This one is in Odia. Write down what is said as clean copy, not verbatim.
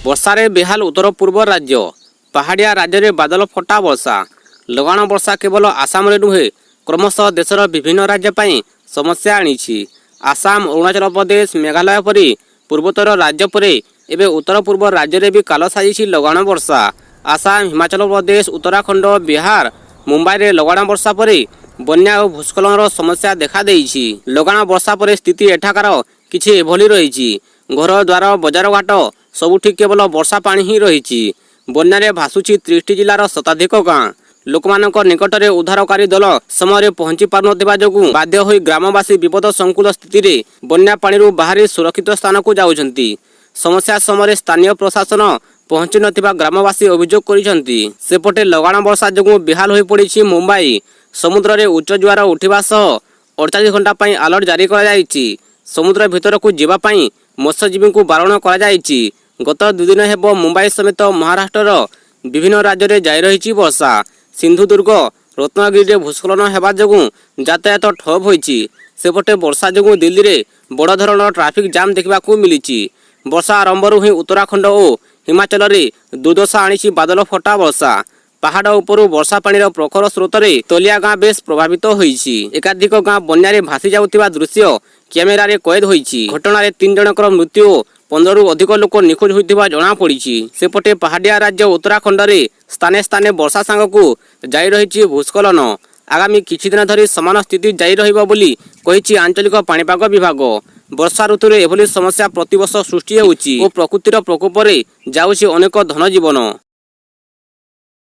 ବର୍ଷାରେ ବେହାଲ ଉତ୍ତର ପୂର୍ବ ରାଜ୍ୟ। ପାହାଡ଼ିଆ ରାଜ୍ୟରେ ବାଦଲ ଫଟା ବର୍ଷା। ଲଗାଣ ବର୍ଷା କେବଳ ଆସାମରେ ନୁହେଁ, କ୍ରମଶଃ ଦେଶର ବିଭିନ୍ନ ରାଜ୍ୟ ପାଇଁ ସମସ୍ୟା ଆଣିଛି। ଆସାମ, ଅରୁଣାଚଳ ପ୍ରଦେଶ, ମେଘାଳୟ ପରି ପୂର୍ବୋତ୍ତର ରାଜ୍ୟ ପରେ ଏବେ ଉତ୍ତର ପୂର୍ବ ରାଜ୍ୟରେ ବି କାଳ ସାଜିଛି ଲଗାଣ ବର୍ଷା। ଆସାମ, ହିମାଚଳ ପ୍ରଦେଶ, ଉତ୍ତରାଖଣ୍ଡ, ବିହାର, ମୁମ୍ବାଇରେ ଲଗାଣ ବର୍ଷା ପରେ ବନ୍ୟା ଓ ଭୂସ୍ଖଳନର ସମସ୍ୟା ଦେଖାଦେଇଛି। ଲଗାଣ ବର୍ଷା ପରେ ସ୍ଥିତି ଏଠାକାର କିଛି ଏଭଳି ରହିଛି। ଘର ଦ୍ୱାର, ବଜାରଘାଟ ସବୁଠି କେବଳ ବର୍ଷା ପାଣି ହିଁ ରହିଛି। ବନ୍ୟାରେ ଭାସୁଛି 30ଟି ଜିଲ୍ଲାର ଶତାଧିକ ଗାଁ। ଲୋକମାନଙ୍କ ନିକଟରେ ଉଦ୍ଧାରକାରୀ ଦଳ ସମୟରେ ପହଞ୍ଚି ପାରୁନଥିବା ଯୋଗୁଁ ବାଧ୍ୟ ହୋଇ ଗ୍ରାମବାସୀ ବିପଦ ସଂକୁଳ ସ୍ଥିତିରେ ବନ୍ୟା ପାଣିରୁ ବାହାରି ସୁରକ୍ଷିତ ସ୍ଥାନକୁ ଯାଉଛନ୍ତି। ସମସ୍ୟା ସମୟରେ ସ୍ଥାନୀୟ ପ୍ରଶାସନ ପହଞ୍ଚି ନଥିବା ଗ୍ରାମବାସୀ ଅଭିଯୋଗ କରିଛନ୍ତି। ସେପଟେ ଲଗାଣ ବର୍ଷା ଯୋଗୁଁ ବେହାଲ ହୋଇପଡ଼ିଛି ମୁମ୍ବାଇ। ସମୁଦ୍ରରେ ଉଚ୍ଚ ଜୁଆର ଉଠିବା ସହ 48 ଘଣ୍ଟା ପାଇଁ ଆଲର୍ଟ ଜାରି କରାଯାଇଛି। ସମୁଦ୍ର ଭିତରକୁ ଯିବା ପାଇଁ ମତ୍ସ୍ୟଜୀବୀଙ୍କୁ ବାରଣ କରାଯାଇଛି। ଗତ 2 ଦିନ ହେବ ମୁମ୍ବାଇ ସମେତ ମହାରାଷ୍ଟ୍ରର ବିଭିନ୍ନ ରାଜ୍ୟରେ ଜାରି ରହିଛି ବର୍ଷା। ସିନ୍ଧୁଦୁର୍ଗ, ରତ୍ନଗିରିରେ ଭୂସ୍ଖଳନ ହେବା ଯୋଗୁଁ ଯାତାୟାତ ଠପ୍ ହୋଇଛି। ସେପଟେ ବର୍ଷା ଯୋଗୁଁ ଦିଲ୍ଲୀରେ ବଡ଼ ଧରଣର ଟ୍ରାଫିକ୍ ଜାମ୍ ଦେଖିବାକୁ ମିଳିଛି। ବର୍ଷା ଆରମ୍ଭରୁ ହିଁ ଉତ୍ତରାଖଣ୍ଡ ଓ ହିମାଚଳରେ ଦୁର୍ଦ୍ଦଶା ଆଣିଛି ବାଦଲ ଫଟା ବର୍ଷା। ପାହାଡ଼ ଉପରୁ ବର୍ଷା ପାଣିର ପ୍ରଖର ସ୍ରୋତରେ ତଳିଆ ଗାଁ ବେଶ ପ୍ରଭାବିତ ହୋଇଛି। ଏକାଧିକ ଗାଁ ବନ୍ୟାରେ ଭାସି ଯାଉଥିବା ଦୃଶ୍ୟ କ୍ୟାମେରାରେ କଏଦ ହୋଇଛି। ଘଟଣାରେ ତିନି ଜଣଙ୍କର ମୃତ୍ୟୁ ଓ 15ରୁ ଅଧିକ ଲୋକ ନିଖୋଜ ହୋଇଥିବା ଜଣାପଡ଼ିଛି। ସେପଟେ ପାହାଡ଼ିଆ ରାଜ୍ୟ ଉତ୍ତରାଖଣ୍ଡରେ ସ୍ଥାନେ ସ୍ଥାନେ ବର୍ଷା ସାଙ୍ଗକୁ ଜାରି ରହିଛି ଭୂସ୍ଖଳନ। ଆଗାମୀ କିଛି ଦିନ ଧରି ସମାନ ସ୍ଥିତି ଜାରି ରହିବ ବୋଲି କହିଛି ଆଞ୍ଚଳିକ ପାଣିପାଗ ବିଭାଗ। ବର୍ଷା ଋତୁରେ ଏଭଳି ସମସ୍ୟା ପ୍ରତିବର୍ଷ ସୃଷ୍ଟି ହେଉଛି ଓ ପ୍ରକୃତିର ପ୍ରକୋପରେ ଯାଉଛି ଅନେକ ଧନଜୀବନ।